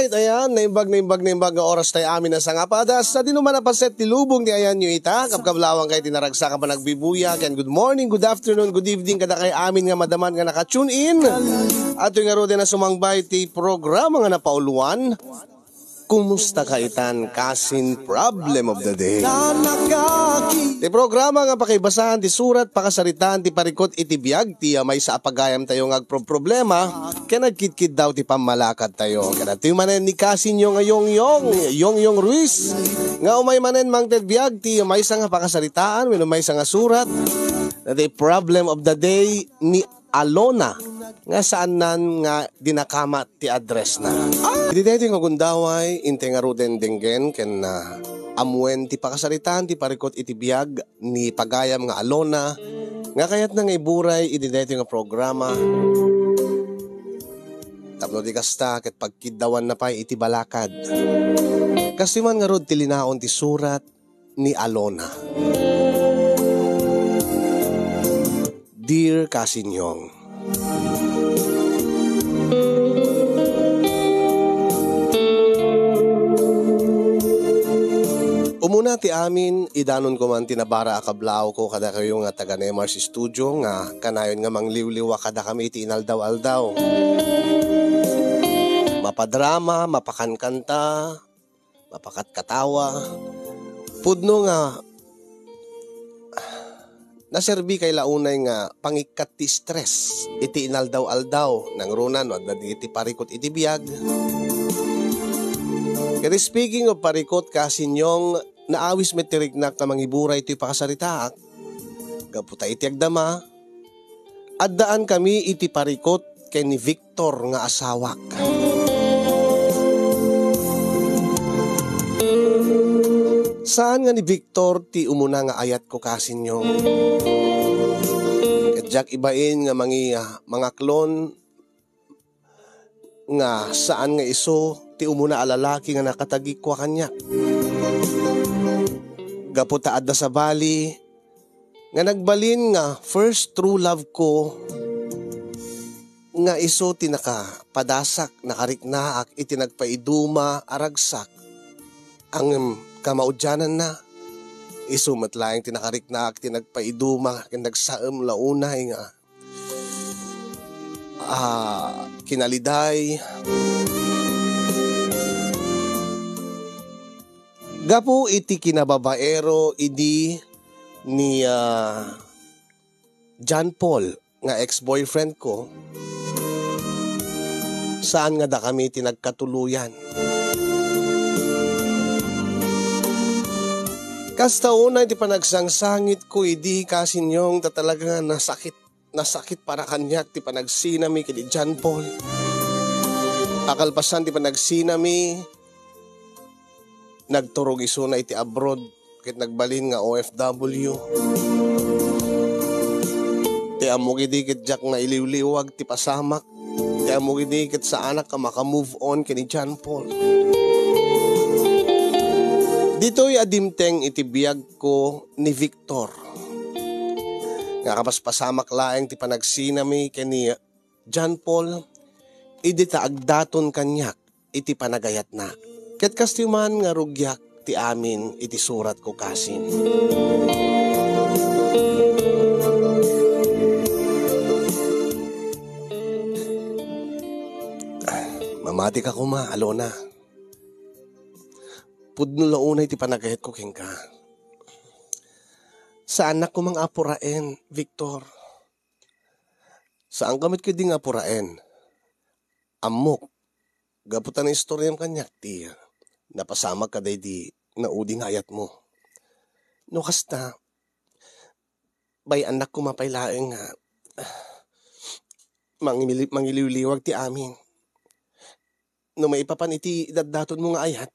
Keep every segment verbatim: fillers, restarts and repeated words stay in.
Ayan, naimbag, naimbag, naimbag nga oras tayo amin a sangapadas. Sadino man a paset ti lubong ti ayanyo ita, kabkablawang kay ti naragsak a panagbibuya. Ken good morning, good afternoon, good evening kadakay amin nga madaman nga naka-tune in. Atoy ngaruden a sumangbay ti programa nga napauluan. Kumusta ka itan, kasin? Problem of the day. Ti programa nga pakaibasan ti surat, pakasaritaan ti parikut iti biag ti, ah, maysa a pagayam tayo nga agproproblema ken agkitkiddaw ti pammalakad tayo. Ken atoy manen ni kasinyo nga Yongyong, Yongyong Ruiz, nga umay manen mangted biag ti maysa nga pakasaritaan wenno maysa nga surat, the problem of the day ni Alona nga saannan nga dinakama ti address na. Iti daytoy nga gundaway, intay ngaruden denggen ken, ah, ammuen ti pakasaritaan ti parikut iti biag ni pagayam nga Alona nga kayatna nga iburay iti daytoy nga programa. Tapno di kasta, ket pagkiddawanna pay iti balakad. Kastoy man ngarud ti linaon ti surat ni Alona. Dear Kasinyong, umuna ti amin, idanonko man ti nabara a kablaawko kadakayo nga taga Nemar's Studio nga kanayon nga mangliwliwa kadakami iti inaldaw-aldaw. Mapadrama, mapakankanta, mapakatkatawa. Pudno nga naserbi kay la unay nga pangikkat ti stress iti inaldaw-aldaw, nangruna no adda dagiti parikut iti biag. Ket speaking of parikut, Kasinyong, naawis met ti riknak nga mangiburay toy pakasaritaak. Gapu ta iti agdama, addaan kami iti parikut ken ni Victor nga asawak. Saan nga ni Victor ti umuna nga ayatko, Kasinyong. Ket diak ibain nga mangi-, ah, mangaklon nga saan nga isu ti umuna a lalaki nga nakatagikua kaniak. Gapu ta adda sabali nga nagbalin nga first true love ko nga isu ti nakapadasak, nakariknaak iti nagpaiduma a ragsak. Ngem kamaudiananna, isu met laeng ti nakariknaak ti nagpaiduma ken nagsaem la unay nga ah, kinaliday. Gapu iti kinababaero idi ni, ah, John Paul nga ex-boyfriend ko, saan nga dakami ti nagkatuloyan. Kasta unay ti panagsangsangit ko idi, Kasinyong, ta talaga nga nasakit nasakit para kaniak ti panagsinami ken ni John Paul. Akalpasan ti panagsinami, nagturog isuna iti abroad ket nagbalin nga O F W. Ti ammok idi ket diak nailiwliwag ti pasamak. Ti ammok idi ket saanak a maka-move on ken ni John Paul. Ditoy a dimteng iti biag ko ni Victor nga kapaspasamak laeng ti panagsinami ken ni John Paul idi ta agdaton kaniak iti panagayatna. Ket kastoy man nga rugiak ti amin iti suratko kasin. Mamatika koma, Alona. Pudno la unay ti panagayatko kenka. Saannak koma nga apuraen, Victor. Saanka met ketdi nga apuraen. Ammok, gapu ta naistoriam kaniak ti napasamak kadaydi naudi nga ayatmo. No kasta, bay-annak koma pay laeng nga mangili-, mangiliwliwag ti amin. No maipapan iti daddatonmo nga ayat,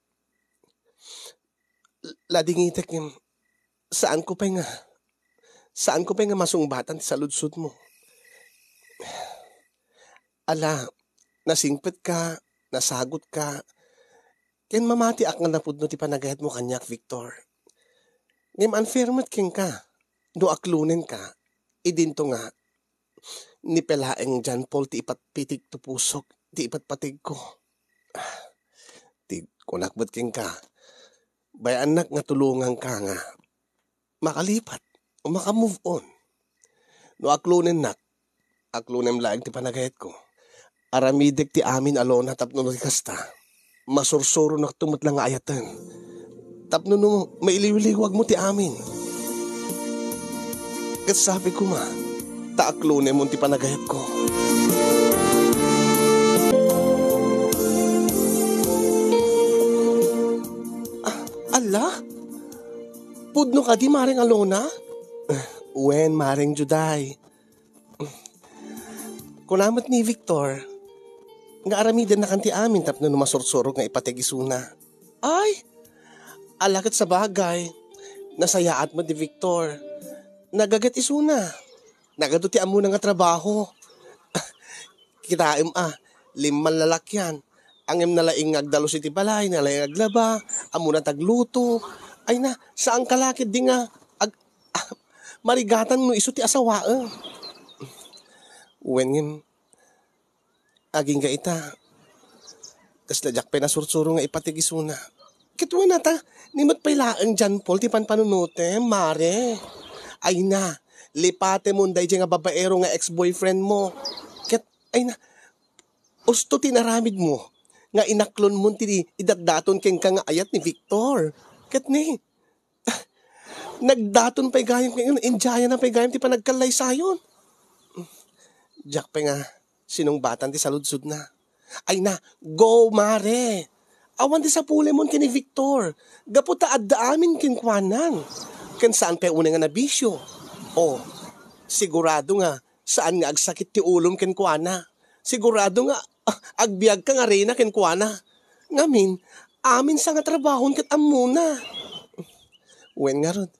ladingitek ngem saanko pay nga, saanko pay nga masungbatan ti saludsodmo. Ala, nasingpetka, nasagotka, ken mamatiak nga napudno ti panagayatmo kaniak, Victor. Ngem unfair met kenka, no aklonenka, idinto nga ni pay laeng John Paul ti ipatpitik to pusok, ti ipatpategko. Kunak met kenka, bay-annak nga tulonganka nga makalipat o maka-move on. No aklonennak, aklonem laeng ti panagayatko. Aramidek ti amin, Alona, tapno no ti kasta, masursuronakto met la nga ayaten. Tapno no mailiwliwagmo ti amin. Ket sapay koma, ta aklonemon ti panagayatko. Ah, ala? Pudno kadi, Mareng Alona? Wen, Mareng Juday. Kuna met ni Victor nga aramidennakan ti amin tapno no masursurok nga ipateg isuna. Ay, ala ket sabagay. Nasayaat met ni Victor. Nagaget isuna. Nagadu ti ammona nga trabaho. Kitaem a, limman lalakyan. Ngem nalaing nga agdalus iti balay, nalaing aglaba, ammona ti agluto. Ay na, saan ka la ketdi nga ag-, marigatan no isu ti asawaem. Wen ngem, agingga ita, kasla diak pay nasursuro nga ipateg isuna. Ket wen a ta, ni met pay laeng John Paul ti panpanunotem, Mare. Ay na, lipatemon daydiay nga babaero nga ex-boyfriend mo. Ket, ay na, usto ti inaramidmo nga inaklonmon ti idatdaton kenka nga ayat ni Victor. Ket ni, nagdaton pay gayam ken, indiayan na pay gayam ti panagkallaysayon. Diak pay nga sinungbatan ti saludsodna. Ay na, go, Mare! Awan ti sapulemon ken ni Victor, gapu ta adda amin kenkuanan. Ken saan pay unay nga nabisio. O, sigurado nga saan nga agsakit ti ulom kenkuana. Sigurado nga, ah, agbiagka nga reyna kenkuana. Ngamin, amin sa nga trabahon ket ammona. Wen ngarud,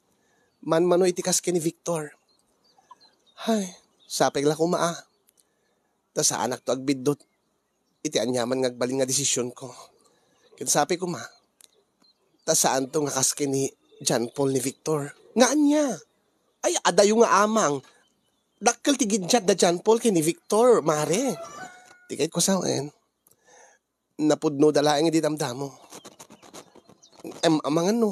manmano iti kas ken ni Victor. Hay, sapay la koma a. Ta saanakto agbiddut iti aniaman nga agbalin nga desisionko. Ket sapay koma, ta saanto nga kas ken ni John Paul ni Victor. Nga ania? Ay, adayo nga amang. Dakkel ti giddiat da John Paul ken ni Victor, Mare. Ti kayatko sawen, napudnoda laeng idi damdamo. Em, amangan no.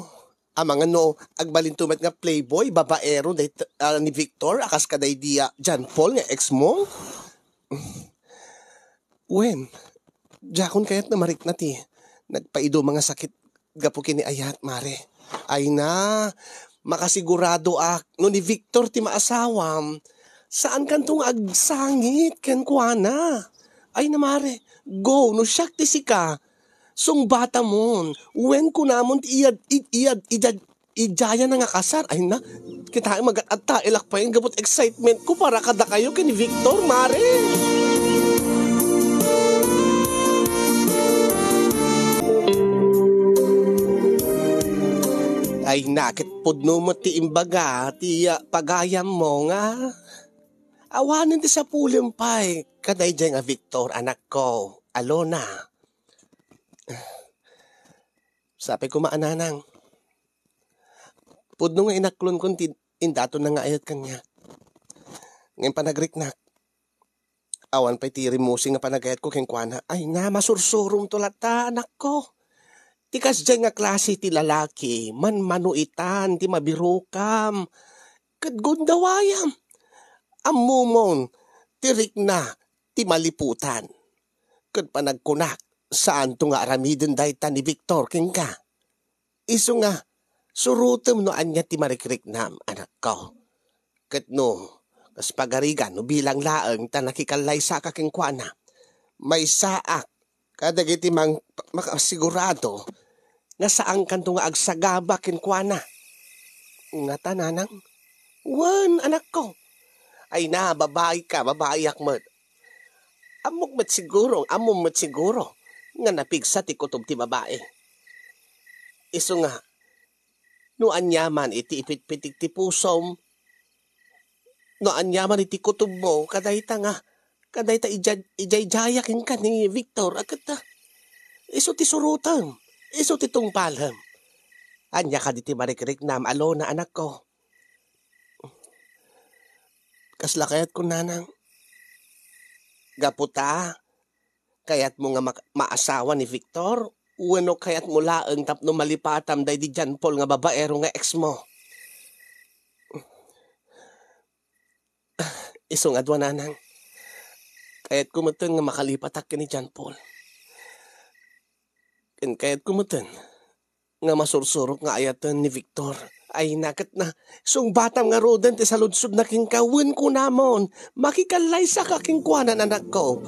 Amangan no, agbalinto met nga playboy, babaero, dayta-, ah, ni Victor, a kas kadaydi a John Paul nga ex mo? Wen, diakon kayat nga marikna ti nagpaiduma nga sakit gapu ken ni ayat, Mare. Ay na, makasiguradoak no ni Victor ti maasawam, saankanto nga agsangit kenkuana. Ay na, Mare, go, no siak ti sika, sungbatamon, wen kunamon ti iyad-, id-, iyad-, ijad-, Idiayan na nga kasar. Ay na, kitaem, agat-attailak pay gapu ti excitement ko para kadakayo ken ni Victor, Mare. Ay na, ket pudno met ti imbaga ti, ah, pagayammo nga awanen ti sapulem pay kadaydiay nga Victor, anakko, Alona. Sapay koma a nanang. Pudno nga inaklonkon ti indaton na nga ayat kaniak. Ngem panagriknak, awan pay ti rimmusing nga panagayatko kenkuana. Ay na, masursuromto latta, anakko. Ti kasdiay nga klase ti lalaki, manmano itan ti mabirokam. Ket gundawayam. Ammomon, ti rikna, ti maliputan. Ket panagkunak, saanto nga aramiden dayta ni Victor kenka. Isu nga, surotem no ania ti marikriknam, anakko. Ket no, kas pagarigan no bilang laeng ta nakikallaysaak kenkuana, maysaak kadagiti mang-, makasigurado nga saankanto nga agsagaba kenkuana. Ngata, nanang? Wen, anakko. Ay na, babaika, babaiak met. Ammok met siguro, ammom met siguro nga napigsa ti kutob ti babai. Isu nga, no aniaman iti ipitpitik ti pusom, no aniaman iti kutobmo, kadayta nga, kadayta ija-, ijayjaya kenka ni Victor, a ket, ah, isu ti surotem, isu ti tungpalem. Ania kadi ti marikriknam, Alona, anakko? Kasla kayatko, nanang. Gapu ta, kayatmo nga mak-, maasawa ni Victor wenno kayatmo laeng tapno malipatam daydi John Paul nga babaero nga ex mo? Isu nga dua, nanang. Kayatko metten nga makalipatak ken ni John Paul. Ken kayatko metten nga masursurok nga ayaten ni Victor. Ay, naket na. Sungbatam ngaruden ti saludsodna kenka, wen kunamon, makikallaysaka kenkuana, anakko.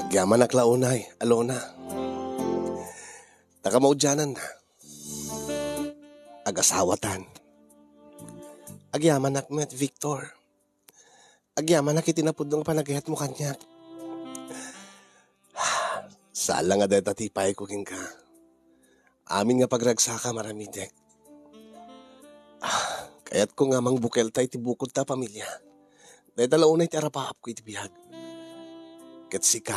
Agyamanak la unay, Alona. Ta kamaudiananna, agasawatan. Agyamanak met, Victor. Agyamanak iti napudno nga panagayatmo kaniak. Saan la nga dayta ti ipaayko kenka. Amin nga pagragsakam aramidek. Ah, kayatko nga mangbukelta iti bukodta a pamilia. Dayta la unay ti arapaapko iti biag. Ket sika,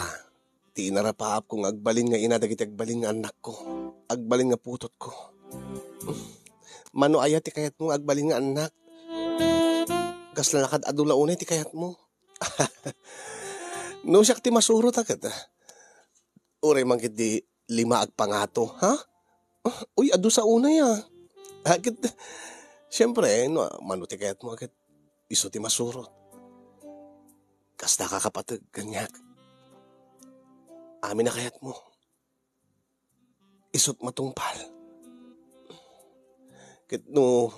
ti inarapaapko nga agbalin nga ina dagiti agbalin nga annakko, agbalin nga putotko. Mano aya ti kayatmo nga agbalin nga annak? Kasla nakad-adu la unay ti kayatmo? No siak ti masurot a ket, uray man ketdi lima agpangato, ha? Uy, adu sa unay, ah. Ah, ket, siyempre, no, mano ti kayatmo a ket isu ti masurot. Kasta ka kapateg, kaniak. Amin a kayatmo. Isut matungpal. Ket no,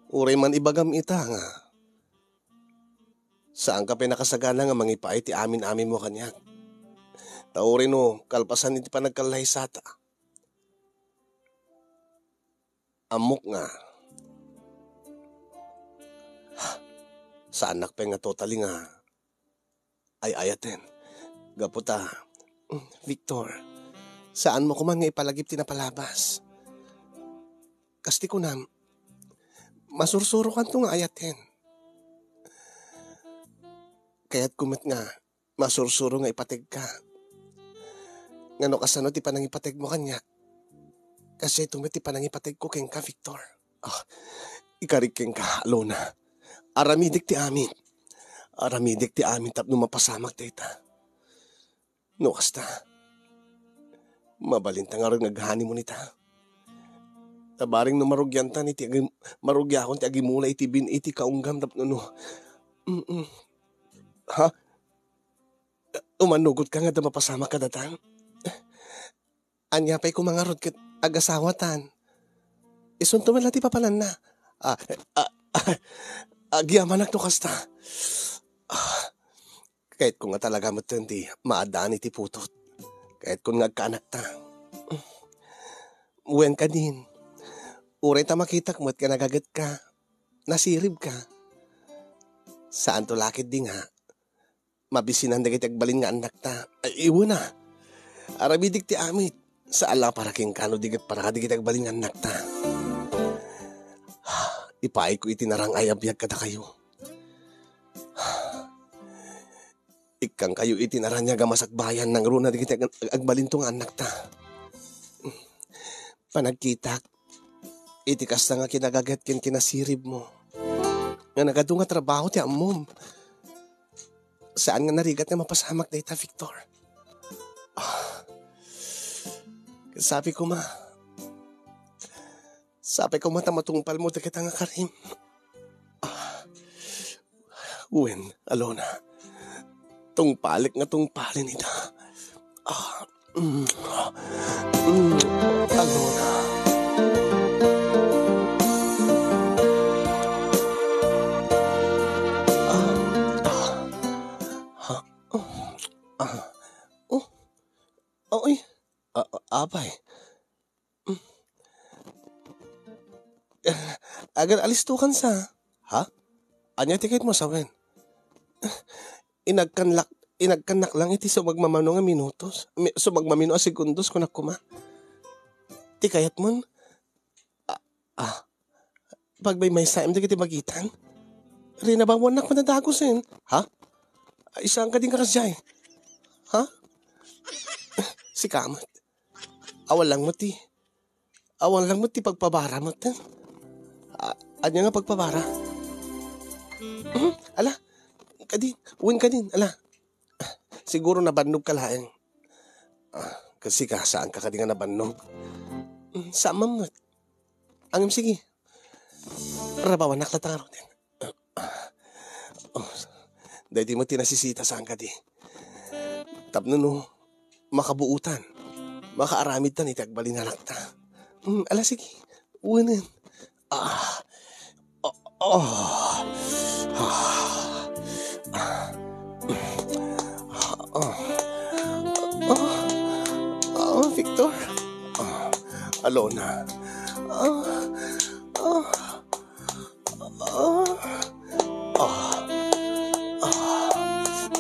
uray man ibagam ita nga, saanka pay nakasagana nga mangipaay ti amin-aminmo kaniak. Ta uray no, kalpasan iti panagkallaysata, ammok nga, saannak pay nga totally nga ay-ayaten. Gapu ta, Victor, saanmo koma nga ipalagip ti napalabas. Kas ti kunam, masursurokanto nga ayaten. Kayatko met nga masursuro nga ipategka. Nga no kasano ti panangipategmo kaniak, kasdiayto met ti panangipategko kenka, Victor. Ah, ikarik kenka, Alona. Aramidek ti amin. Aramidek ti amin tapno mapasamak dayta. No kasta, mabalinta ngarud nga aghoneymoon ita. Ta bareng no marugiantan iti agi-, marugiakon ti agimula iti bin-i ti kaunggam tapno no. Mm-mm. Ha? Umanugotka nga adda mapasamak kadata? Ania pay koma ngarud ket agasawatan? Isunto met la ti papananna. Ah, ah, ah, agyamanak no kasta. Ah, kayatko nga talaga metten ti maaddaan iti putot. Kayatkon nga agkaanakta. Wen kadin, uray ta makitak met nga nagagetka, nasiribka. Saanto la ketdi nga mabisinan dagiti agbalin nga annakta. Ay, iwen a. Aramidek ti amit. Saan la para kenka no di ket para kadagiti agbalin nga annakta. Ipaayko iti narang-ay a biag kadakayo. Ikkankayo iti naraniag a masakbayan nangruna dagiti ag-, agbalinto nga annakta. Panagkitak iti kasta nga kinagaget ken kinasiribmo, nga nagadu nga trabaho ti ammom. Saan nga narigat nga mapasamak dayta, Victor. Ah. Sabi ko, ma, sabi ko, ma, ta matungpalmo dagita nga karim. Ah. Wen, Alona. Tungpalek nga tungpalen ita. Ah, mm, mm, Alona. Ah, ah, ha, oh, ah, oh, oh, eh, ah, ah, apay. Mm. Agar alistokan sa. Ha? Ania ti kayatmo a sawen? Inagkanlak-, inagkannak lang iti sumagmamano nga minutos. Mi-, sumagmamano a segundos, kunak koma. Ti kayatmon? Ah, ah. Pagmaymaysaem dagiti bagitan? Rinabawannak madadagusen. Ha? Ay, saan ka din kakasdiay? Ha? Sika met. Awan lang met ti, awan lang met ti pagpabara met. Ah, ania nga pagpabara? Mhm, ala, kadin, wen kadin, ala. Siguro nabannog ka laeng. Ah, kasi ka, saan ka kadi nga nabannog? Mm, saan man met. Angem, sige. Rabawanak latta ngaruden. Oh, daydi met ti nasisita saan kadi. Tapno no, makabuotan, makaaramidtan iti agbalin a lakta. Mm, ala, sige. Wenen. Ah. Oh, oh. Ah. Ah. Ah. Ah. Ah, Victor. Ah. Alona. Ah. Ah. Ah. Ah. Ah.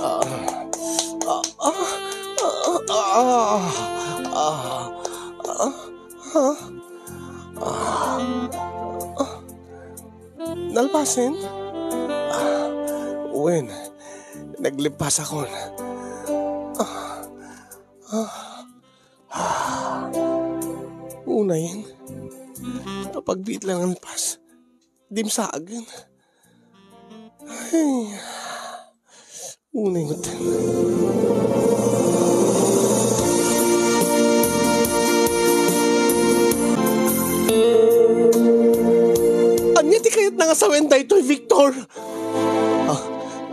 Ah. Ah. Ah. Ah. Ah. Ah. Ah. Nalpasen? Ah, wen, naglipasakon. Ah, ah, ah. Unayen, napagbiit lang ang pas. Dimsaagen. Ay. Unay met. Ania ti kayatna nga sawen daytoy, Victor? Ah,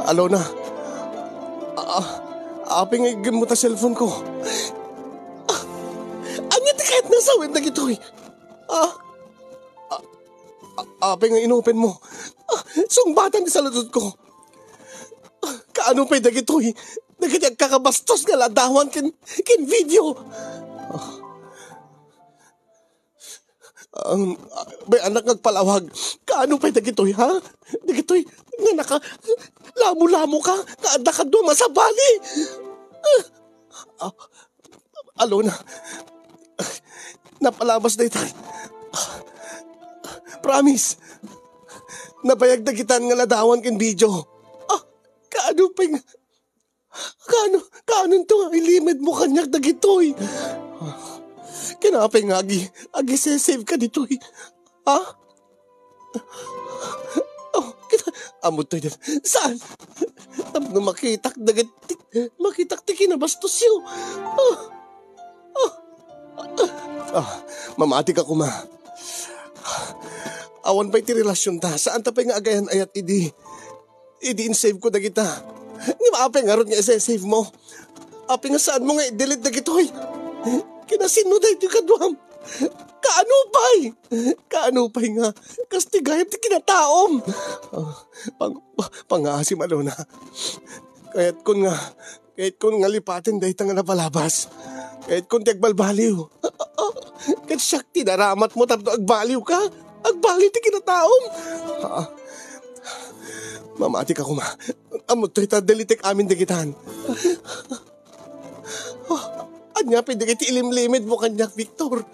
Alona. Ah, apay nga iggem mo ta cellphone ko? Ah, ania ti kayatna nga sawen dagitoy? Ah, ah, ah, apay nga inopen mo? Ah, sungbatan ti saludsodko. Kaano pay dagitoy? Dagiti agkakabastos nga ladawan ken, ken video. Um, may anak nga agpalawag. Kaano pay dagitoy, ha? Dagitoy nga naka, lamo-lamo ka, nga adda kaduam a sabali. Ah, Alona, napalabas dayta. Promise. Nabayag dagitan nga ladawan ken video. Ah, kaano pay nga, kaano, kaanonto nga ilimed mo kaniak dagitoy? Ken apay nga agi-, agisesave ka ditoy? Ha? Oh, kita, ammo toy den. Saan? Tapno makitak dagiti, makitak ti kinabastosyo. Ah, ah, ah, mamati ka koma. Awan pay ti relasyonta. Saan ta pay nga agayan-ayat idi, idi in-save ko dagita. Ngem apay ngarud nga ise-save mo? Apay nga saan mo nga i-delete dagitoy? Kinasino daytoy kaduam? Kaano pay? Kaano pay nga kastigayam ti kinataom? Ah, pang-, pangaasim, Alona. Kayatkon nga, kayatkon nga lipaten dayta nga napalabas. Kayatkon ti agbalbaliw. Ket siak ti naramatmo tapno agbaliw ka. Agbaliw ti kinataom. Ah, mamati ka koma. Ammo toy ta delitek amin dagitan. Oh, ania pay dagiti ilimlimed mo kaniak, Victor?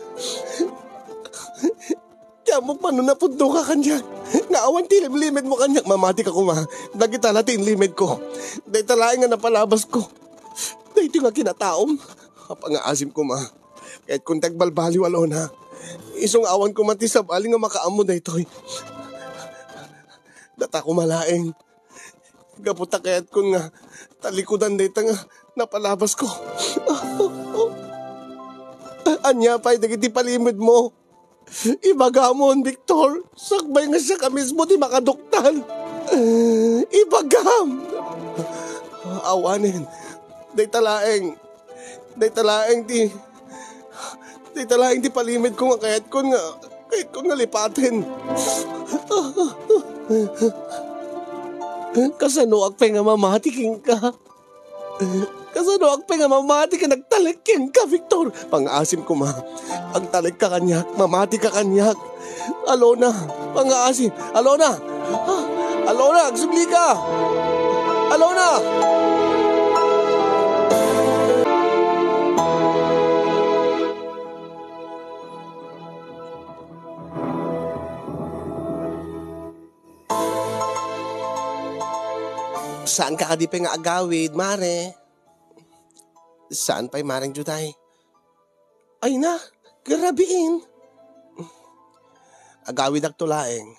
Ti ammok man no napudno ka kaniak, nga awan ti ilimlimed mo kaniak, mamati ka koma. Dagita la ti inlimed ko. Dayta laeng nga napalabas ko. Daytoy nga kinataom. Pangaasim koma. Kayatkon ti agbalbaliw, Alona. Isu nga awan koma ti sabali nga makaammo daytoy. Data koma laeng. Gapu ta kayatkon nga talikudan dayta nga napalabas ko. Ania pay dagiti palimed mo? Ibagamon, Victor, sakbay nga siak a mismo ti makaduktan. Ibagam! Awanen, dayta laeng, dayta laeng ti, dayta laeng ti palimed ko nga kayatkon nga, kayatkon nga lipaten. Kasanoak pay nga mamati kenka? Kasanoak pay nga mamati ken agtalek kenka, Victor? Pangaasim koma. Agtalek ka kaniak, mamati ka kaniak. Alona, pangaasim. Alona! Ah, Alona, agsublika! Alona! Saan ka kadi pay nga agawid, Mare? Saan pay, Mareng Juday? Ay na, grabiin. Agawidakto laeng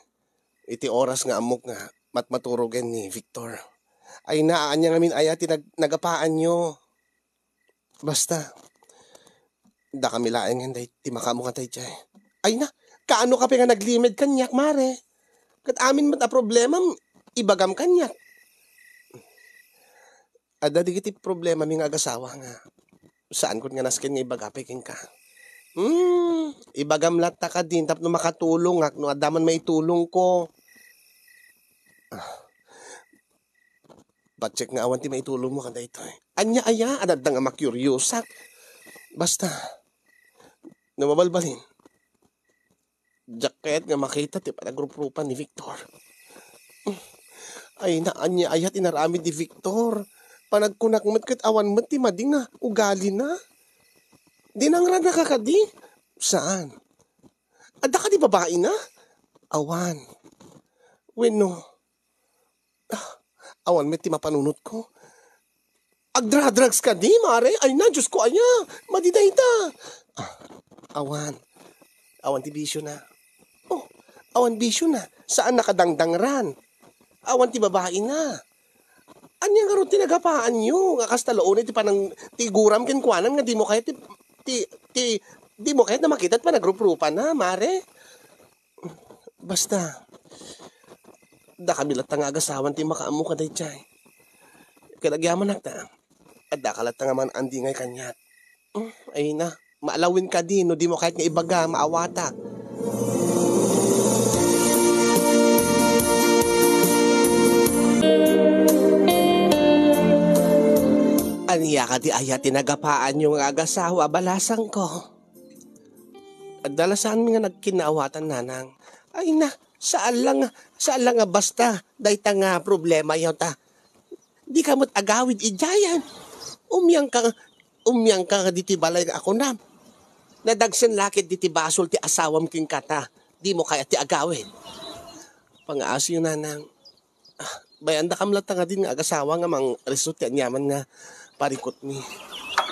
iti oras nga ammok nga matmaturogen ni Victor. Ay na, ania ngamin aya ti nag-, nagapaanyo? Basta, dakami laengen day ti makaammo kadaydiay. Ay na, kaano ka pay nga naglimed kaniak, Mare? Ket amin met a problemam, ibagam kaniak. Adda dagiti problemami nga agasawa nga saankon nga nasken nga ibaga pay kenka. Hmm, ibagam latta kadin tapno makatulongak no adda man maitulongko. Ah, patsek nga awan ti maitulongmo kadaytoy. Ania aya? Adda nga makiuriosak. Basta, no mabalbalin, diak kayat nga makita ti panagruprupan ni Victor. Ay, na, ania aya ti inaramid ni Victor? Panagkunak met ket awan met ti madi nga ugalina. Dinangrana ka kadi? Saan? Adda kadi babaina? Awan. Wenno, ah, awan met ti mapanunotko. Agdra-drugs kadi, Mare? Ay na, Diyos ko, aya? Madi dayta. Ah, awan. Awan ti bisio na. Oh, awan bisio na. Saan nakadangdangran? Awan ti babaina. Ania ngarud ti nagapaanyo nga kasta la unay ti panang-, ti guram kenkuana nga dimo kayat ti, ti, ti, dimo kayat a makita ti panagruprupana, Mare? Basta, dakami latta nga agasawa ti makaammo kadaydiay. Ket agyamanak ta, addaka latta nga man-andingay kaniak. Mm, ay na, maalawen kadi no dimo kayat nga ibaga, maawatak. Ania kadi aya ti nagapaanyo nga agasawa, balasangko? Adda la saanmi nga nagkinnaawatan, nanang. Ay na, saan lang, saan lang nga basta dayta nga problemayo ta. Dika met agawid idiayen. Umiangka, umiangka ditoy balay nga kunam. Nadagsen la ket ditoy basol ti asawam kenka ta dimo kayat ti agawid. Pangaasiyo, nanang. Ah, bay-andakam latta ngarud nga agasawa nga mangrisot ti aniaman nga parikutmi.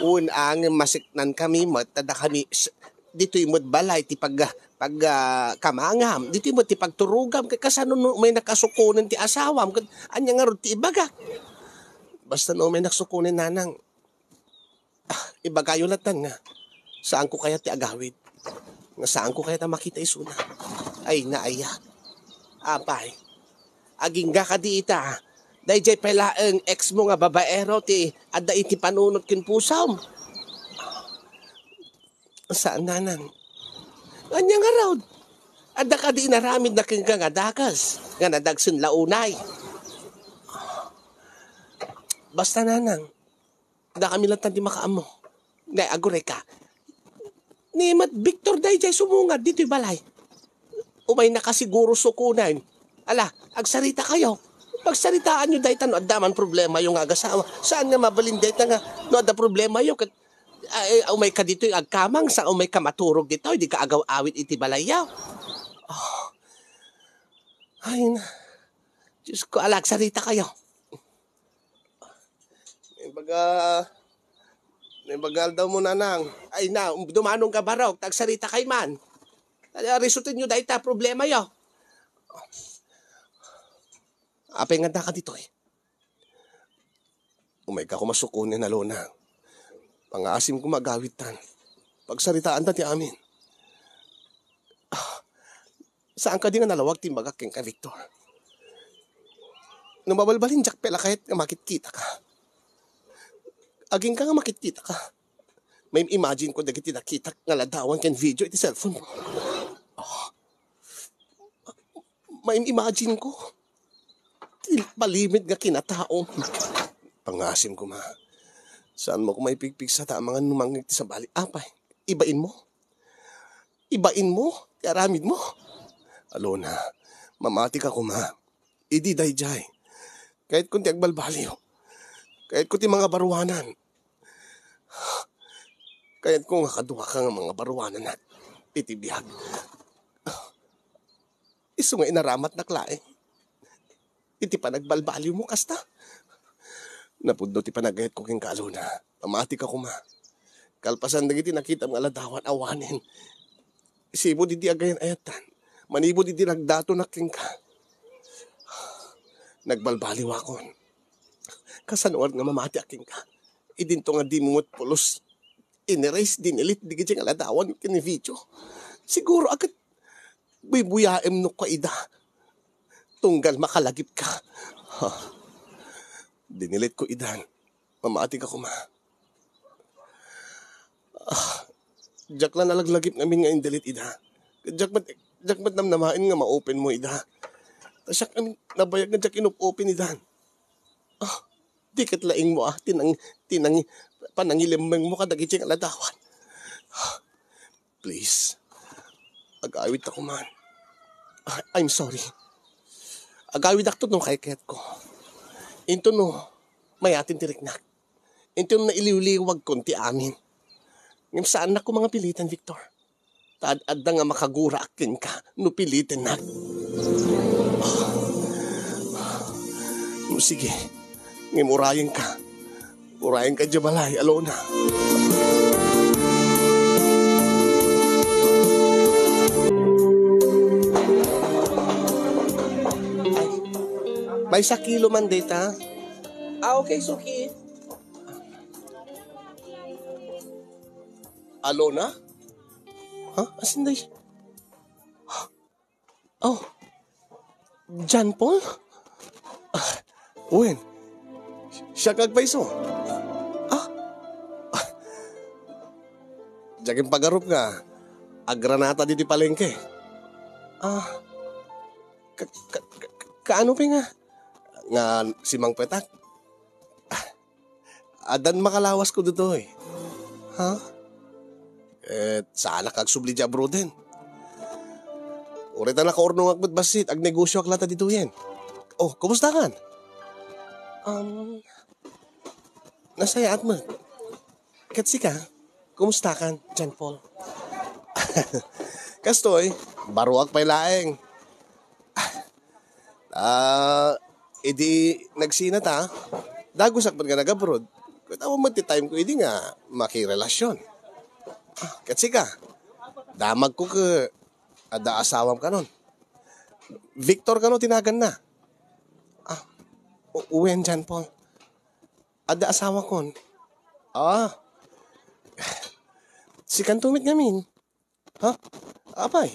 Wen, ngem masiknankami met, ta dakami, s-, ditoy met balay ti pag-, pag-, ah, kamangam. Ditoy met ti pagturogam. Ket kasano no umaynak a sukonen ti asawam? Ket ania ngarud ti ibagak? Basta no umaynak sukonen, nanang, ah, ibagayo lattan nga saanko kayat ti agawid, nga saanko kayat a makita isuna. Ay, naaya. Apay, agingga kadi ita, daydiay pay laeng ex mo nga babaero ti adda iti panunot ken pusom? Saan, nanang. Ania ngarud? Adda kadi inaramidna kenka nga dakes nga nadagsen la unay? Basta, nanang, dakami latta ti makaammo. Nay, agurayka. Ni met Victor daydiay sumungad ditoy balay. Umaynaka siguro sukonen. Ala, agsarita kayo. Pagsaritaanyo dayta no adda man problemayo nga agasawa. Saan nga mabalin dayta nga no adda problemayo ket, ay, umayka ditoy agkamang, sa umayka maturog ditoy, dika agaw-awid iti balayyo. Oh. Ay na. Diyos ko, ala, agsarita kayo. Naibaga, naibaga aldaw mo, nanang. Ay na, um, dumanong ka, barok, ta agsarita kay man. Ala, resultayo dayta problemayo. Apay nga daka ditoy? Umayka koma sukonen, Alona. Pangaasim koma agawidtan. Pagsaritaanta ti amin. Ah, saan kadi nga nalawag ti imbagak kenka, Victor? No mabalbalin, diak pay la kayat nga makitkitaka. Agingga nga makitkitaka. Maim-imagine ko dagiti nakitak nga ladawan ken video iti cellphone mo. Ah. Maim-imagine ko ti palimed nga kinataom. Pangaasim koma. Saan mo koma ipigpigsa ta amangan no mangngeg ti sabali? Apay, ibain mo? Ibain mo ti aramid mo? Alona, mamatika koma. Idi daydiay. Kayatkon ti agbalbaliw. Kayatko ti mangabaruanan. Kayatko nga kaduaka nga mangabaruananak iti biag. Isu nga inaramatnak laeng iti panagbalbaliwmo kasta. Napudno ti panagayatko kenka, Alona. Mamatika koma. Kalpasan dagiti nakitam nga ladawan awanen. Sipud iti agayan-ayattan. Manipud iti nagdatonak kenka. Nagbalbaliwakon. Kasano nga mamatiak kenka? Idinto nga dimo met pulos in-erase, din-elete dagiti nga ladawan ken video. Siguro a ket buybuyaem no kua ida. Tunggal makalagipka. Ha. Din-elete ko idan. Mamatika koma. Ah, diak la nalaglagip ngamin nga in-delete ida. Diak met, diak met namnamaen nga ma-open mo ida. Ta siak ngamin nabayag nga diak inup-open idan. Ah, di ket laingmo, ah, tinang-, tinang-, panangilemmengmo kadagiti nga ladawan. Please, agawidta koman. Ah, I'm sorry. Agawidakto no kaykayatko. Inton no, mayatin ti riknak. Inton nailiwliwagkon ti amin. Ngem saannak koma nga piliten, Victor. Ta ad-adda nga makaguraak kenka no pilitennak. Ah. No, sige. Ngem urayenka. Urayenka idiay balay, Alona. Maysa kilo man dita. Ah, okay, Suki. Alona? Ha? Asin day? Oh. John Paul? Ah, wen. Siak nga agpayso. Ah? Ah. Diak impagarup nga agranata ditoy palengke. Ah. Ka-, ka-, ka-, kaano pay nga? Nga simangpetak? Ah. Addan makalawasko ditoy. Ha? Eh, saanak agsubli idiay abroaden. Uray ta nakaurnongak met bassit, agnegosioak latta ditoyen. Oh, kumustakan? Um, nasayaat met. Ket sika, kumustakan, John Paul? Kastoy, baruak pay laeng. Ah, idi nagsina ta, dagusak met nga nag-abroad. Ket awan met ti time ko idi nga makirelasion. Ah, ket sika, damagko ket adda asawam kanon. Victor kano ti naganna? Ah, u-, wen, John Paul. Adda asawakon. Ah. Sikanto met ngamin. Ha? Apay?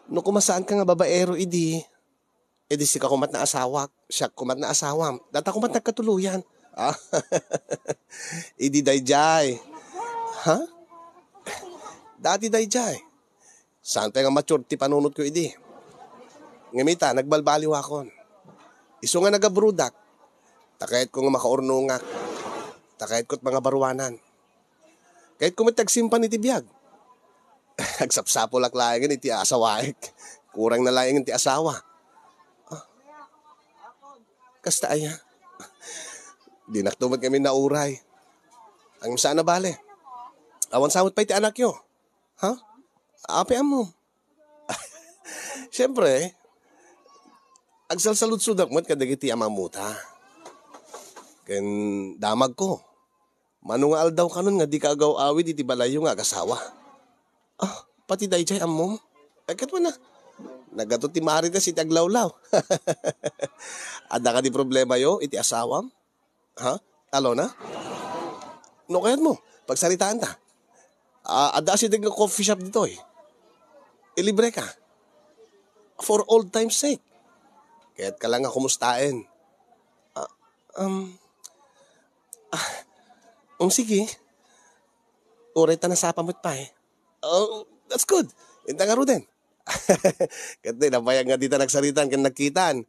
No kumasaanka nga babaero idi, idi sika kumat na asawak, siak kumat na asawam. Data kumat nagkatuloyan. Ah. Idi daydiay. Ha? Dati daydiay. Saan pay nga mature ti panunotko idi. Ngem ita, nagbalbaliwakon. Isu nga nagabroadak, ta kayatko nga makaurnongak. Ta kayatko ti mangabaruanan. Kayatko met ti agsimpan iti biag. Agsapsapulak laengen iti asawaek. Kurang na laengen ti asawa. Ah. Kasta aya. Dinakto met ngamin nauray. Ngem saan a bale. Awan sa met pay ti anakyo. Ha? Apay ammo? Siempre, agsalsaludsodak met kadagiti amamota. Ken damagko. Mano nga aldaw kanon nga dika agaw-awid iti balayyo nga agasawa? Ah, pati daydiay ammom? Ay, ket wen a. Naggatot ti Marites iti aglawlaw. Adda kadi problemayo iti asawam? Ha? Alona? No kayatmo, pagsaritaanta. Ah, adda asideg nga coffee shop ditoy. Ilibreka. For old time's sake. Kayatka lang nga kumustaen. Ah, um, ah, um, sige. Uray ta nasapa met pay. Oh, that's good. Inta ngaruden. Ket nabayag nga dita nagsaritaan ken nagkitaan.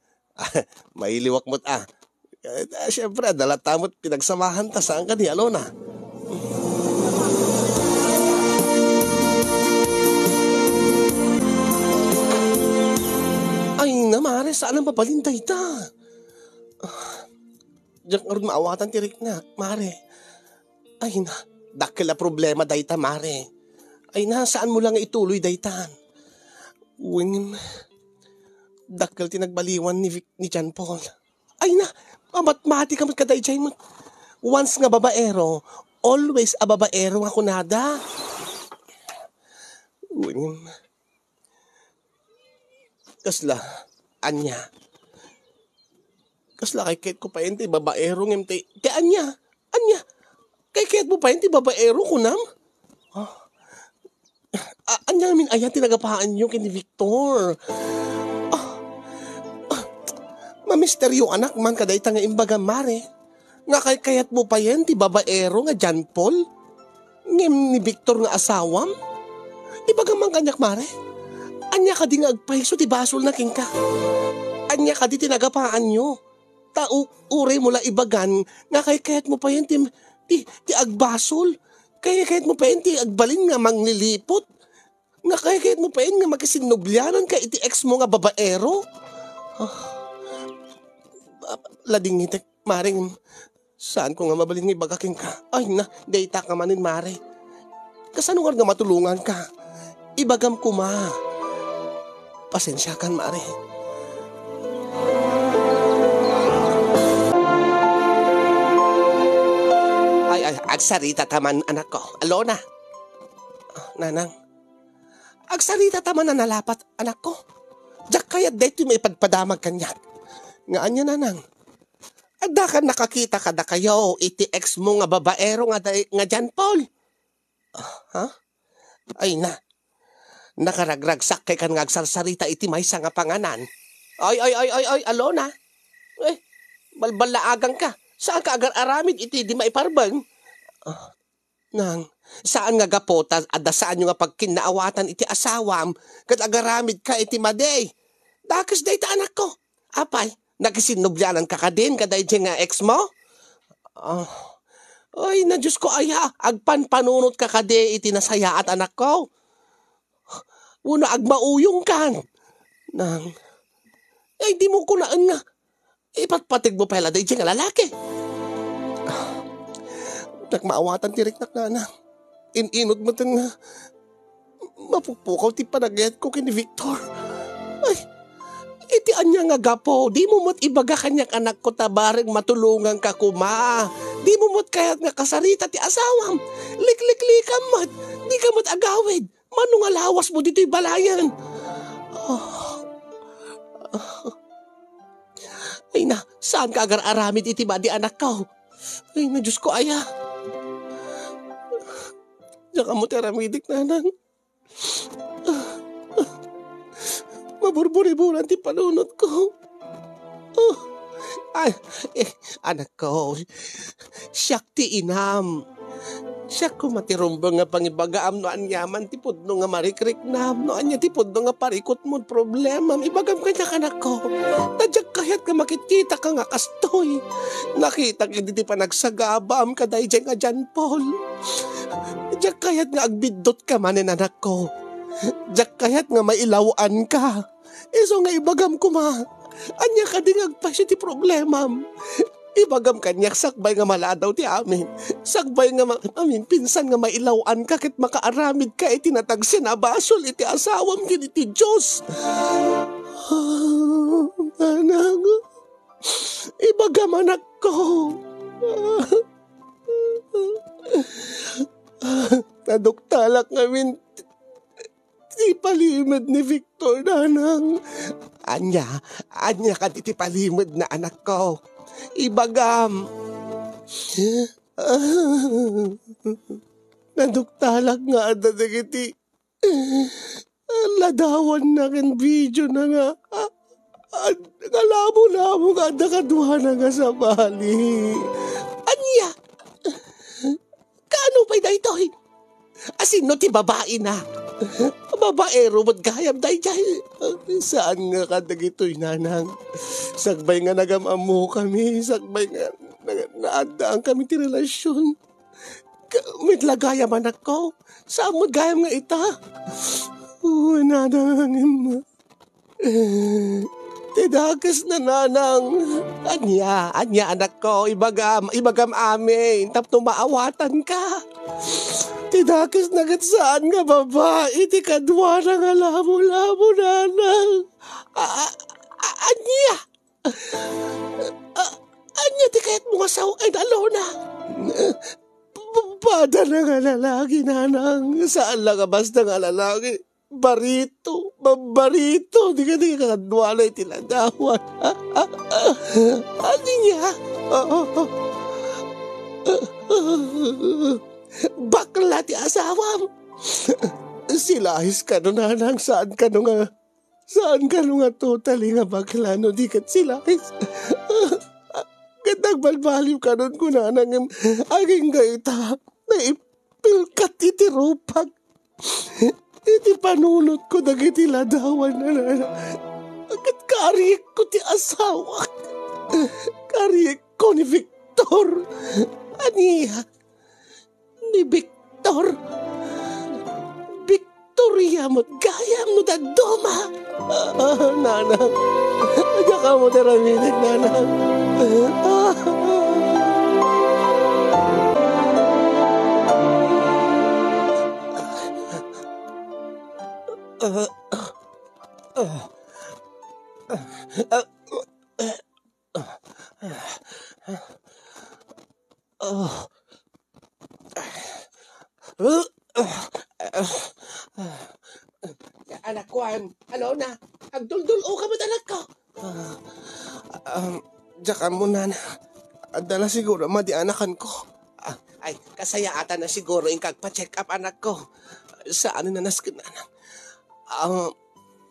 Mailiwak met a. Eh, siempre, adda latta met pinagsamaanta, saan kadi, Alona? Saan a mabalin dayta? Ah, diak ngarud maawatan ti riknak, mare. Ay na, dakkel a problema dayta, mare. Ay na, saanmo la nga ituloy daytan. Wen, dakkel ti nagbaliwan ni Vic-, ni John Paul. Ay na, mamatmatika met kadaydiay met. Once nga babaero, always a babaero nga kunada. Wen, kasla, ania? Kasla, kaykayatko payen ti babaero ngem ti, ti ania? Ania? Kaykayatmo payen ti babaero, kunam? Ah. Ah, ania ngamin aya ti nagapaanyo ken ni Victor? Ah. Ah. Mamisterioanak man kadayta nga imbagam, mare. Nga kaykayatmo payen ti babaero nga John Paul? Ngem ni Victor nga asawam? Ibagam man kaniak, mare. Ania kadi nga agpayso ti basolna kenka? Ania kadi ti nagapaanyo? Ta u-, uraymo la ibagan nga kaykayatmo payen ti, ti, ti agbasol. Kaykayatmo payen ti agbalin nga manglilipot. Nga kaykayatmo payen nga makisinnubliananka iti ex mo nga babaero. Ah, ladingitek, mare. Saanko nga mabalin nga ibaga kenka. Ay na, dayta ka manen, mare. Kasano nga matulonganka? Ibagam koma. Pasensiakan, mare. Ay, ay, agsarita ta man, anakko. Alona. Ah, nanang. Agsarita ta man a nalapat, anakko. Diak kayat daytoy maipadpadamag kaniak. Nga ania, nanang? Adda kan nakakita kadakayo iti ex mo nga babaero nga day-, nga John Paul? Ah, ha? Ay na. Nakaragragsak kay kan nga agsarsarita iti maysa nga panganan. Ay, ay, ay, ay, ay, Alona. Eh, balballaaganka. Saanka agar-aramid iti di maiparbeng? Ah, Nang, saan nga gapu ta adda saanyo nga pagkinnaawatan iti asawam ket agaramidka iti madi? Dakes dayta, anakko. Apay, nakisinnubliananka kadin kadaydiay nga ex mo? Ah, ay, na Diosko aya, agpanpanunotka kadi iti nasayaat, anakko? Wenno agmauyongkan? Nang, ay, dimo kunaen nga ipatpategmo pay la daydiay nga lalaki. Diak maawatan ti riknak, nanang. In-inut metten nga mapukpukaw ti panagayatko ken ni Victor. Ay, iti ania nga gapu, dimo met ibaga kaniak, anakko, ta bareng matulonganka koma. Dimo met kayat nga kasarita ti asawam. Likliklikam met. Dika met agawid. Mano nga lawasmo ditoy balayen? Ah. Ay na, saanka agar-aramid iti madi, anakko? Ay na, Diosko aya. Diak ammo ti aramidik, nanang. Maburburiburan ti panunotko. Oh. Ay, eh, anakko, siak ti inam. Siak koma ti rumbeng nga pangibagaam no aniaman ti pudno nga marikriknam, no ania ti pudno nga parikutmod problemam, ibagam kaniak, anakko. Ta diak kayat nga makitkitaka nga kastoy. Nakitak idi ti panagsagabam kadaydiay nga John Paul. Diak kayat nga agbiddotka manen, anakko. Diak kayat nga mailaw-anka. Isu nga ibagam koma, ania kadi nga agpayso ti problemam? Ibagam kaniak sakbay nga maladaw ti amin. Sakbay nga ma-, amin, pinsan nga mailaw-anka ket makaaramidka iti natagsen a basol iti asawam ken iti Dios. Anak, ibagam, anakko. Naduktalak ngamin ti palimed ni Victor, nanang. Ania, ania kadi ti palimed na, anakko? Ibagam. Naduktalak nga adda dagiti ladawanna ken videona nga, ah, ah, nga lamo-lamo nga adda kaduana nga sabali. Ania? Kaano pay daytoy? Asino ti babaina? Babaero met gayam daydiay. Saan nga kadagitoy, nanang? Sakbay nga nagam-ammokami, sakbay nga na-, naaddaankami ti relasyon. Ka-, met la gayam, anakko. Saan met gayam nga ita? Oh, nanang. Ti dakes na, nanang. Ania, ania, anakko, ibagam, ibagam amin, tapno maawatanka. Ti dakes na ket saan nga babai ti kaduana nga lamo-lamo, nanang. A-, a-, a-, ania? A-, ania ti kayatmo nga sawen, Alona? B-, padana nga lalaki, nanang. Saan la nga basta nga lalaki. Barito, ba-, barito, di ka, di ka kaduana iti ladawan. Ania? Bakla ti asawam. Silahis kano, nanang, saan kano nga, saan kano nga totally nga bakla no di ket silahis. Ket nagbalbaliw kanon kunana ngem agingga ita. Naipilkat iti rupak. Iti panunotko dagiti ladawan, nanang. Ket karikko ti asawak. Karikko ni Victor. Ania? Ni Victor? Victoria met gayam no dadduma. Ah, nanang. Diak ammo ti aramidek, nanang. Ah. Anakko, em, Alona, agduldul-o ka met, anakko. Ah, um, diak ammo, nana. Adda la siguro madi a nakanko. Ah, ay, kasayaatan na siguro inka agpa-check up, anakko. Saan a nasken, nanang. Ah,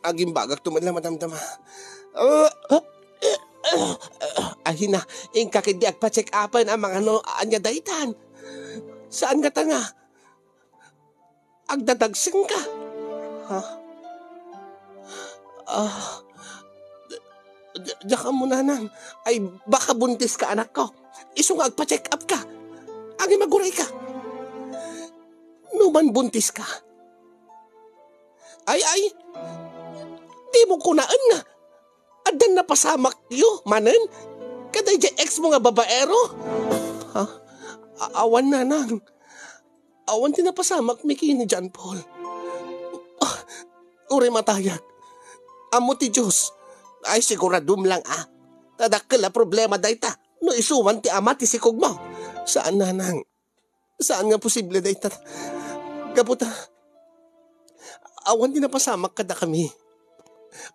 agimbagakto met la madamdama. Ah, ay na, inka ketdi agpa-check upan a mangano ania daytan. Saan ngata nga agdadagsenka? Ha? Ah, di-, di-, diak ammo, nanang. Ay, baka buntiska, anakko. Isu nga agpa-check up ka. Agimagurayka. No man buntiska. Ay, ay. Dimo kunaen nga addan napasamakyo manen kadaydiay ex mo nga babaero? Ha? A-, awan, nanang. Awan ti napasamakmi ken ni John Paul. Ah, uray matayag. Ammo ti Dios. Ay, siguradom lang, a. Ta dakkel a problema dayta no isuman ti ama ti sikogmo. Saan, nanang. Saan nga posible dayta? Gapu ta, awan ti napasamak kadakami.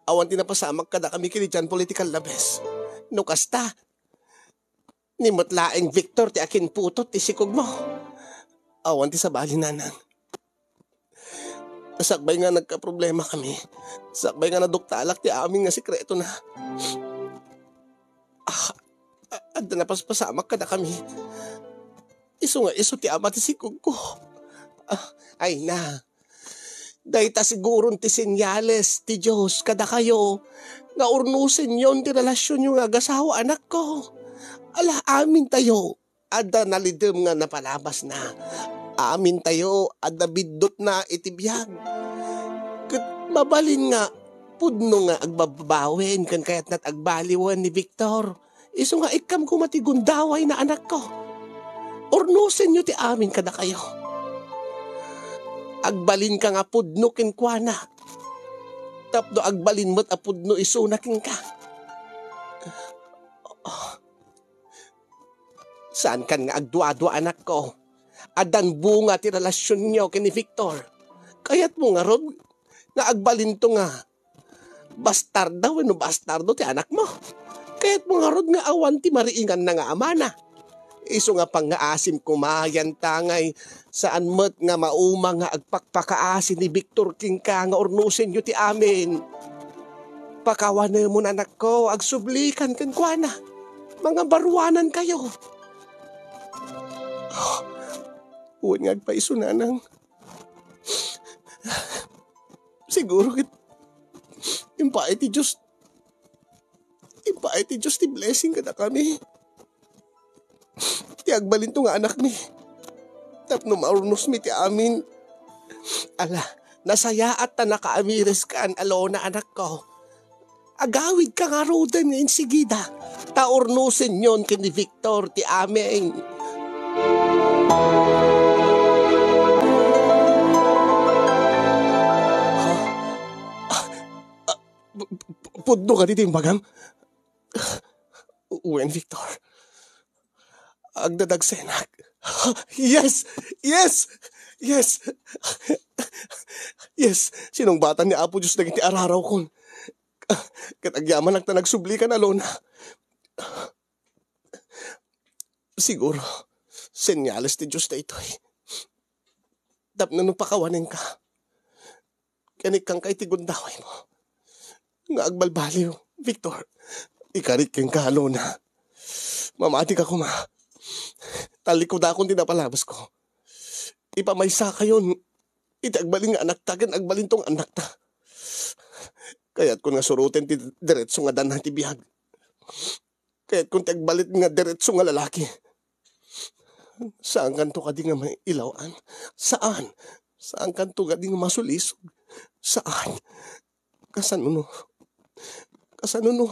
Awan ti napasamak kadakami ken ni John Paul iti kallabes. No kasta, ni met laeng Victor ti akinputot ti sikogmo. Awan ti sabali, nanang. Sakbay nga nagkaproblemakami, sakbay nga naduktalak ti amin nga sekretona, ah, a-, adda napaspasamak kadakami. Isu nga isu ti ama ti sikogko. Ah, ay na. Dayta siguron ti senyales ti Dios kadakayo nga urnosenyon ti relasionyo nga agasawa, anakko. Ala, amintayo adda nalidem nga napalabasna. Amintayo adda biddutna iti biag. Ket mabalin nga pudno nga agbababawen ken kayatna ti agbaliwen ni Victor. Isu nga ikkam koma ti gundawayna, anakko. Urnosenyo ti amin kadakayo. Agbalinka nga pudno kenkuana, tapno agbalin met a pudno isuna kenka. Saankan nga agduadua, anakko. Addan bunga ti relasionyo ken ni Victor. Kayatmo ngarud nga agbalinto nga bastarda wenno bastardo ti anakmo? Kayatmo ngarud nga awan ti mariinganna nga amana? Isu nga pangngaasim koma, yantangay saan met nga mauma nga agpakpakaasi ni Victor kenka nga urnosenyo ti amin. Pakawanemon, anakko, agsublikan kenkuana. Mangabaruanankayo. Wen nga agpaiso, nanang. Siguro ket impaay ti Dios, impaay ti Dios ti blessing kadakami. Ti agbalinto nga anakmi. Tapno maurnosmi ti amin. Ala, nasayaat ta nakaamireskan, Alona, anakko. Agawidka ngaruden nga insigida, ta urnosenyon ken ni Victor ti amin. Ha? Ah, ah, pu-, pu-, pudno kadi ti imbagam? Wen, Victor. Agdadagsenak. Yes! Yes! Yes! Yes! Sinungbatan ni Apo Dios dagiti ararawkon. Ket agyamanak ta nagsublikan, Alona. Siguro, senyales ti Dios daytoy. Tapno no pakawanenka, ken ikkanka iti gundawaymo nga agbalbaliw, Victor. Ikarik kenka, Alona. Mamatika koma. Tallikudakon ti napalabasko. Ipamaysakayon iti agbalin nga anakta ken agbalinto nga annakta. Kayatkon nga suroten ti diretso nga danna ti biag. Kayatkon ti agbalin nga diretso nga lalaki. Saankanto kadi nga mailaw-an? Saan. Saankanto kadi nga masulisog? Saan. Kasano no? Kasano no?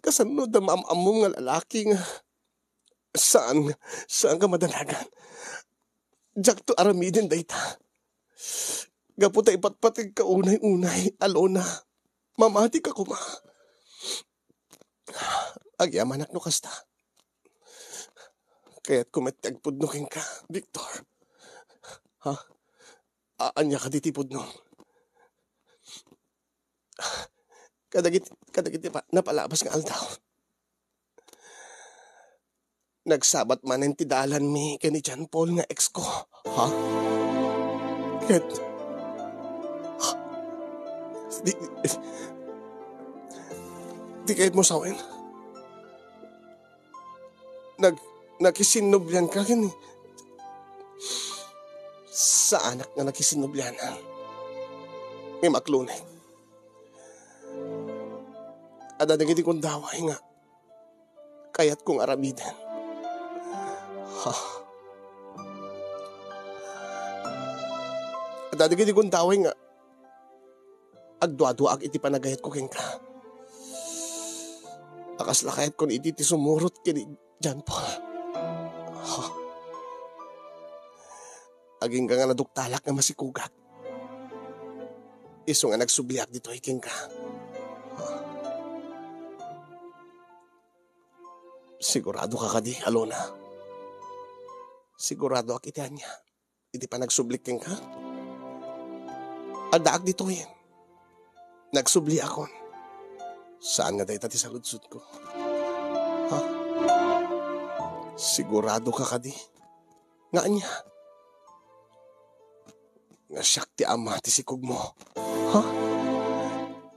Kasano no adda maam-ammom nga lalaki nga saan, saan nga madanagan? Diakto aramiden dayta. Gapu ta ipatpategka unay-unay, Alona. Mamatika koma. Agyamanak no kasta. Kayatko met ti agpudno kenka, Victor. Ha? A-, ania kadi ti pudno? Kadagit-, kadagiti pa-, napalabas nga aldaw. Nagsabat manen ti dalanmi ken ni John Paul nga ex ko. Ha? Ket, di, di kayatmo sawen? Nag-, nakisinnublianka ken ni, saanak nga nakisinnublian. Nga imaklunek. Adda dagiti gundaway nga kayatko nga aramiden. Ha? Adda dagiti gundaway nga agduaduaak iti panagayatko kenka. A kasla kayatkon idi ti sumurot ken ni John Paul. Ha? Agingga nga naduktalak nga masikugak. Isu nga nagsubliak ditoy kenka. Sigurado ka kadi, Alona? Sigurado ak iti ania? Iti panagsublik kenka? Addaak ditoy. Nagsubliakon. Saan nga dayta ti saludsodko? Ha? Sigurado ka kadi? Nga ania? Nga siak ti ama ti sikugmo. Ha?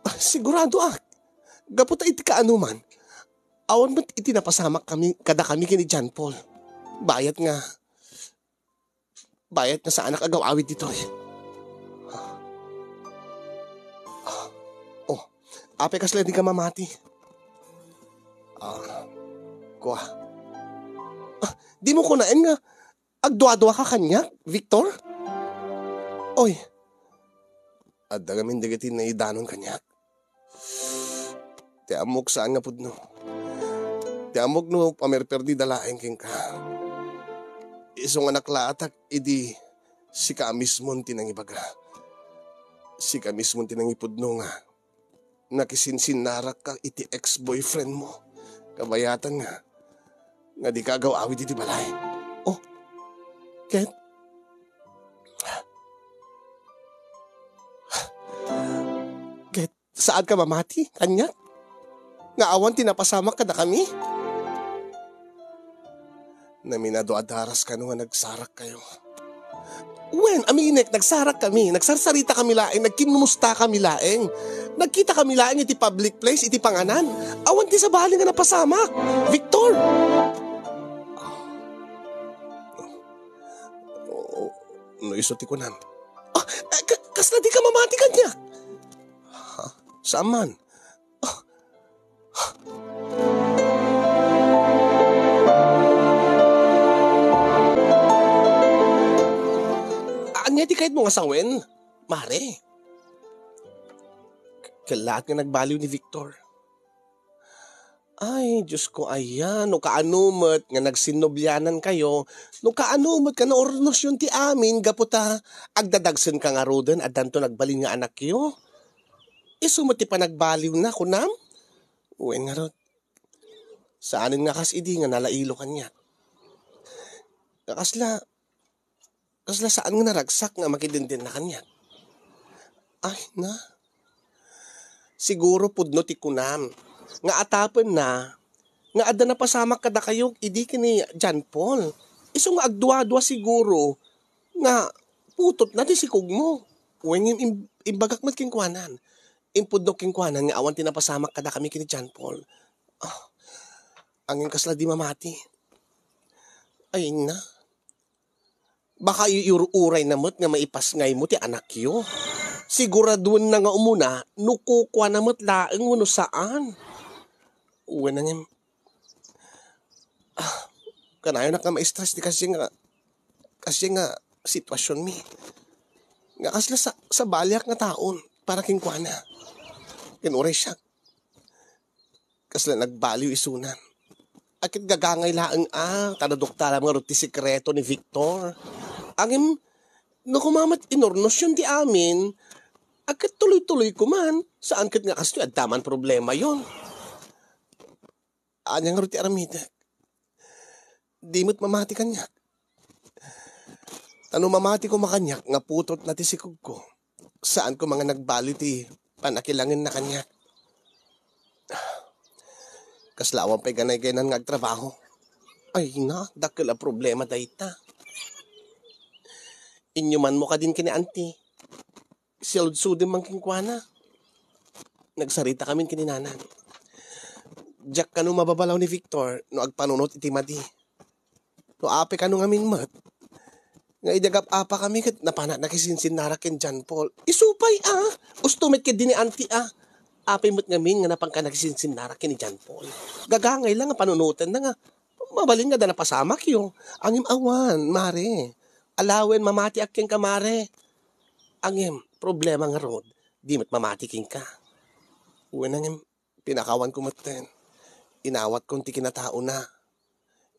Ah, siguradoak. Gapu ta iti kaanoman, awan met iti napasamak kami, kadakami ken ni John Paul. Bayat nga, bayat nga saanak agaw-awid ditoy. Ah, oh, apay kasla dika mamati? Ah, kua. Ah, dimo kunaen nga agduaduaka kaniak, Victor? Oy, adda ngamin dagiti naidanon kaniak. Ti ammok saan nga pudno. Ti ammok no pamerperdida laeng kenka. Isu nga naklaatak idi sika a mismon ti nangibaga. Sika mismon ti nangipudno nga nakisinsinnarakka iti ex-boyfriend mo. Kabayatan nga, nga dika agaw-awid iti balay. Oh, ket, ket, saanka mamati kaniak? Nga awan ti napasamak kadakami? Naminado a daras kano nga nagsarakkayo. Wen, aminek, nagsarakkami, nagsarsaritakami laeng, nagkinmumustakami laeng. Nagkitakami laeng iti public place, iti panganan. Awan ti sabali nga napasamak. Victor! Oo, no isu ti kunam. Ah, eh, ka-, kasla dika mamati kaniak? Ha? Saan man? Ah. Ania ti kayatmo nga sawen, mare? Kellaat nga nagbaliw ni Victor. Ay, Diyos ko, aya, no kaano met nga nagsinnobianankayo, no kaano met nga naurnosyon ti amin gapu ta agdadagsenka ngaruden, addanto nagbalin nga anakyo. Isu met ti panagbaliwna, kunam? Wen ngarud, saanen nga kas idi nga nalailo kaniak. Kasla, kasla saan nga naragsak nga makidendena kaniak. Ay, na. Siguro pudno ti kunam nga atapenna nga adda napasamak kadakayo idi ken ni John Paul. Isu nga agdua-dua siguro nga putotna ti sikugmo. Wen, im-, imbagak met kenkuanan. Impudno kenkuanan nga awan ti napasamak kadakami ken ni John Paul. Ah, angin kasla di mamati. Ay, na. Baka iyur-urayna met nga maipasngaymo ti anakyo. Siguraduenna nga umuna no kukuana met laeng wenno saan. Wen, angem, ah, kanayonak nga ma-stress ti kasdiay nga, kasdiay nga situasionmi. Nga kasla sa-, sabaliak nga taon para kenkuana. Ken uray siak, kasla nagbaliw isuna. Aket gagangay laeng a, ta naduktalam ngarud ti sekreto ni Victor. Angem, no kumamat inurnosyon ti amin, aket tuloy-tuloy kuman. Saan ket nga kastoy, adda man problemayon. Ania ngarud ti aramidek? Di met mamati kaniak. Ta no mamati koma kaniak nga putotna ti sikugko, saan koma nga nagbaliw ti panakilangenna kaniak. Kasla awan pay ganay-gaynan nga agtrabaho. Ay na, dakkel a problema dayta. Inyumanmo kadin ken ni Auntie. Sialudsodem man kenkuana. Nagsarita kamin ken ni Nanang. Diak kano mababalaw ni Victor no agpanunot iti madi. No apay kano ngamin met nga idi agap-apa kami ket napanak nakisinsinnarak ken John Paul. Isu pay a, usto met ket di ni Auntie a. Apay met ngamin nga napanka nakisinsinnarak ken ni John Paul. Gagangay la nga panunotenna nga mabalin nga adda napasamakyo. Angem awan, mare. Alawen, mamatiak kenka, mare. Angem, problema ngarud, di met mamati kenka. Wen, angem, pinakawanko metten. Inawatkon ti kinataona.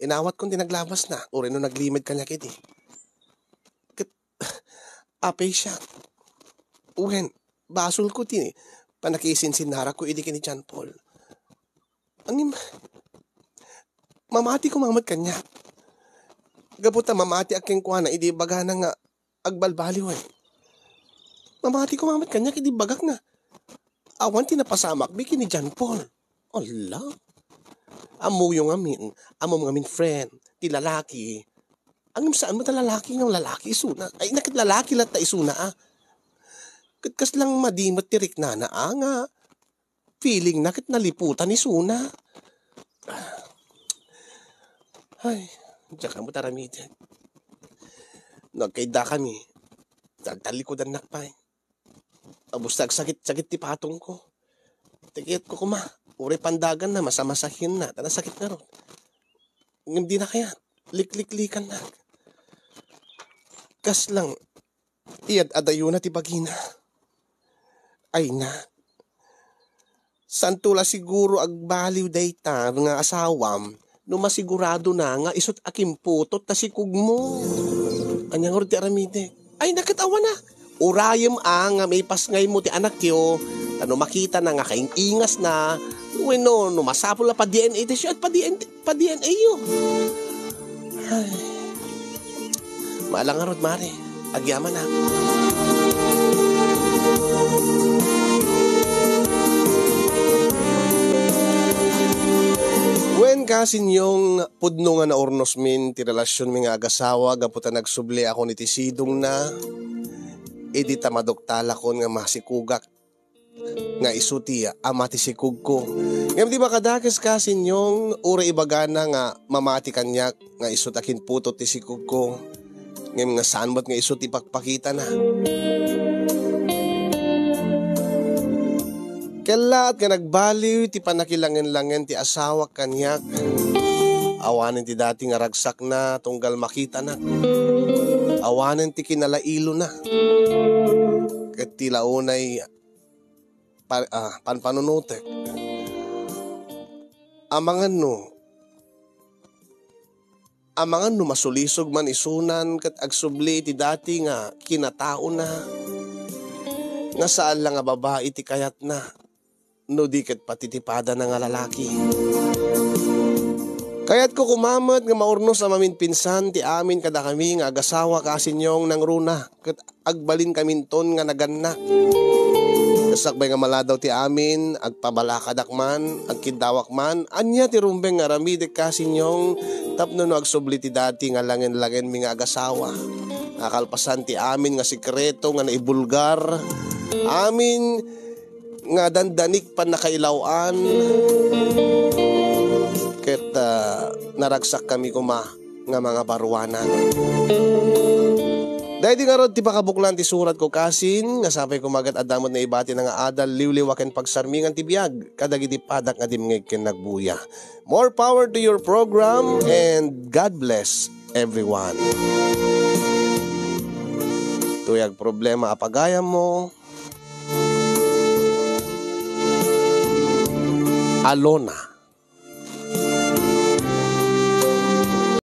Inawatkon ti naglabasna, uray no naglimed kaniak idi. Ket, apay siak. Wen, basolko ti panakisinsinnarakko idi ken ni John Paul. Angem, mamati koma met kaniak. Gapu ta mamatiak kenkuana idi ibagana nga agbalbaliwen. Mamati koma met kaniak idi ibagak nga awan ti napasamakmi ken ni John Paul. Ala. Ammoyo ngamin, ammom ngamin, friend, ti lalaki. Angem saan met a lalaki nga lalaki isuna. Ay, na ket lalaki latta isuna a. Ket kasla madi met ti riknana a nga feelingna ket naliputan isuna. Ay, diak met aramiden. No agkaiddakami, agtallikudannak pay. Ubos ta agsakit-sakit ti patongko. Ti kayatko koma, uray pandaganna, masamasahienna, ta nasakit ngarud. Ngem dina kayat, likliklikannak. Kasla iyad-adayona ti bagina. Ay na. Saanto la siguro agbaliw dayta nga asawam no masiguradona nga isut' a kimputot ta sikugmo. Ania ngarud ti aramidek? Ay, na ket awan a. Urayem a nga maipasngaymo ti anakyo, ta no makitana nga kaing-ingasna, wenno no masapul a pa-D N A test yo, agpa-D N A, pa-D N A yo. Ay. Maalang ngarud, mare. Agyamanak. Wen, Kasinyong, pudno nga naurnosmin ti relasionmi nga agasawa gapu ta nagsubliakon iti sidongna, idi ta maduktalakon nga masikugak nga isu ti ama ti sikugko. Ngem di makadakes, Kasinyong, uray ibagana nga mamati kaniak nga isu ti akinputot ti sikugko, ngem nga saan met nga isu ti pakpakitana. Kellaat nga nagbaliw ti panakilangen-langen ti asawak kaniak. Awanen ti dati nga ragsakna tunggal makitanak. Awanen ti kinalailona. Ket ti la unay ah, ah, panpanunotek. Amangan no, amangan no masulisog man isunan ket agsubli iti dati nga kinataona, nga saan la nga babai ti kayatna, no di ket patitipadana nga lalaki. Kayatko koma met nga maurnos a maminpinsan ti amin kadakami nga agasawa, Kasinyong, nangruna ket agbalinkaminton nga nagannak. Sakbay nga maladaw ti amin, agpabalakadak man, agkiddawak man, ania ti rumbeng nga aramidek, Kasinyong, tapno no agsubli ti dati nga langen-langenmi nga agasawa, nga kalpasan ti amin nga sekreto nga naibulgar, amin nga dandanik pannakailaw-an, ket, ah, naragsakkami koma nga mangabaruanan. Daydi ngarud ti pakabuklan ti suratko, Kasin, nga sapay koma ket adda met naibati nga adal, liwliwa ken pagsarmingan ti biag kadagiti padak nga dimngeg ken nagbuya. More power to your program and God bless everyone. Tuyag problema a pagayammo, Alona.